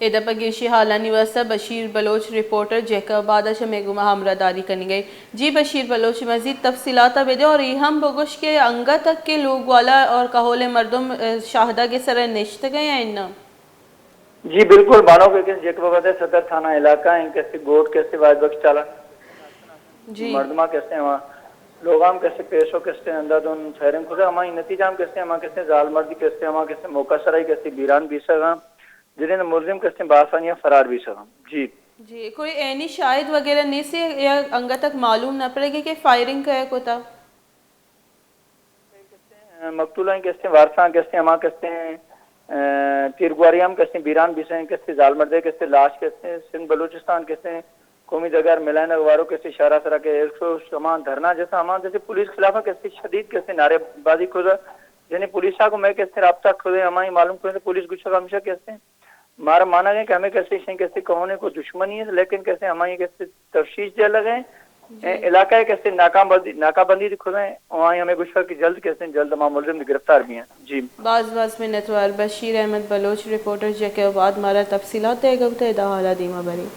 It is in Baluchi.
ادا پہ گیشیں حالانی واستہ بشیر بلوچ رپورٹر جیکب آباد ءَ چہ مئے گوما ہمراہ داری کنگ ءَ۔ جی بشیر بلوچ، مزید تفصیلات ءَ بدے اور اے ہم بگوش کہ انگت کہ لوگ والا اور کہول مردم، ءَ، شاہدگ ءِ سر ءَ نشتگ ءَ یا اناں؟ جی بالکل، بانک کہ جیکب آباد ءِ صدر تھانہ علاقہ ءَ کسے گوٹ کسے واحد بخش چالان جی۔ مردماں کسے ہما لوگاں کسے پیش و کسے اندھادھند فائرنگ کتگ، ہمائی نتیجہ ہم کسے ہما کسے زالمردی کسے ہما کسے موقع سرائی کسے بیران بیسگاں، جنین ملزم کسے بآسانی فرار بیسگاں۔ جی۔ جی، کوئی عینی شاہد وغیرہ نیست یا انگت معلوم نہ پڑے گی کہ فائرنگ کئے کتا؟ مقتولاں کسے، وارثاں کسے، ہما کسے، ءَ، تیرگواری ہم کسے، بیران بیسیں کسے، زالمردے کسے، لاش کسے، سندھ بلوچستان کسے، قومی ڈگار ملائینگ وارو کسے، شہر ءِ سرا کہ ایک سو ہما دھرنا جتا، ہما جیسے پولیس خلاف کسے شدید کسے نعرے بازی کتا، یعنی پولیس ءَ گوں مئے کسے رابطہ کتا، ہمائی معلوم کتا، پولیس گوشگ ہمیش ءَ کسے مارا مانگ ءَ کہ ہمے کسے شیں کسے کہونے کو دشمنی ہے، لیکن کسے ہمائی کسے تفشیش جلگ ءَ، جی۔ علاقہ ءَ کسے ناکہ بندی، ناکہ بندی دی کھدیں، وہاں ہمیں گوشگ کہ جلد کسے جلد ہما ملزم دی گرفتار بھی ہیں۔ جی۔ باز باز منتوار بشیر احمد بلوچ، رپورٹر جیکب آباد، مارا تفصیلات دے گوتے دا حالا دیما بری۔